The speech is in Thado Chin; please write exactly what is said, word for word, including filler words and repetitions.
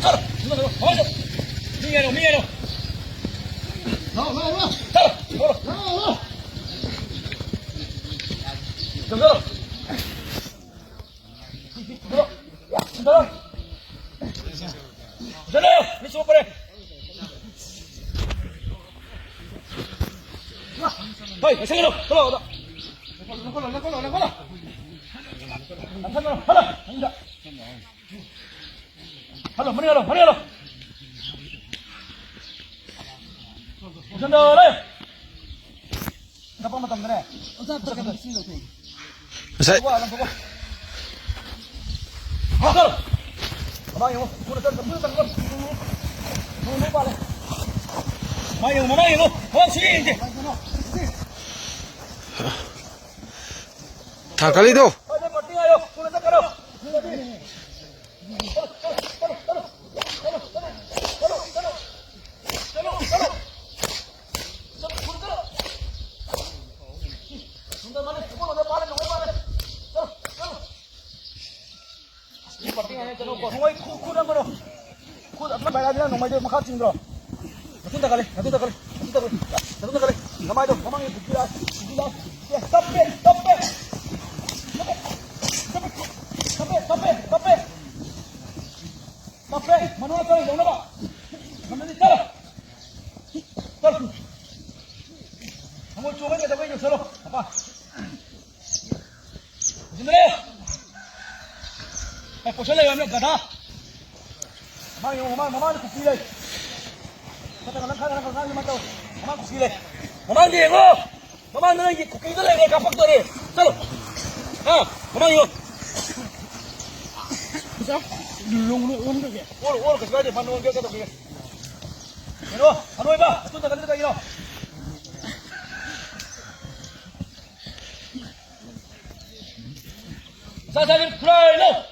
Sir, sino, sino, vamos. Míralo, míralo. No, no, no. Sir, sino. No, no. Sino. Sino. Sino. Sino. Sino. Hoy, sino. Sino. Sino. Sino. Sino. Sino. Hello, mari hello, mari hello. Janda le. Napa matam kene? Masai. Wa, lam ko. Hello. Mama yo, kuna tan, kuna tan, kuna. Mama yo, mama yo. Wa, sui inje. Thakali do. Ayo, pati ayo, kuna tan karo. Nungmai khu, khu dang kono. Khu atma bai la dina nungmai de makha ching dro. Natun ta kale, natun ta kale, natun ta kale. Natun ta kale. Namai do, namai do, kila, kila. Stop it, stop it. Stop it, stop it, stop it. Stop it. Manu ta kale, jona ba. Manu ta kale. Kal. Hamo chunga de ta kale, salo. Apa? Jimre! Ay, posol le, gada. Mamang yung, mamang, mamang, kuki le. Kata ka lang, kata ka lang, mamang, kuki le. Mamang, di, ngo. Mamang, na, kuki le, kapak to le. Salo. Ha, mamang yung. Sa? Lulong, lulong, lulong. Ol, ol, kasi ba, di, paano, ano, ano, ano, ano, ano, ano, ano, ano, Sa, sa, lim, try, no.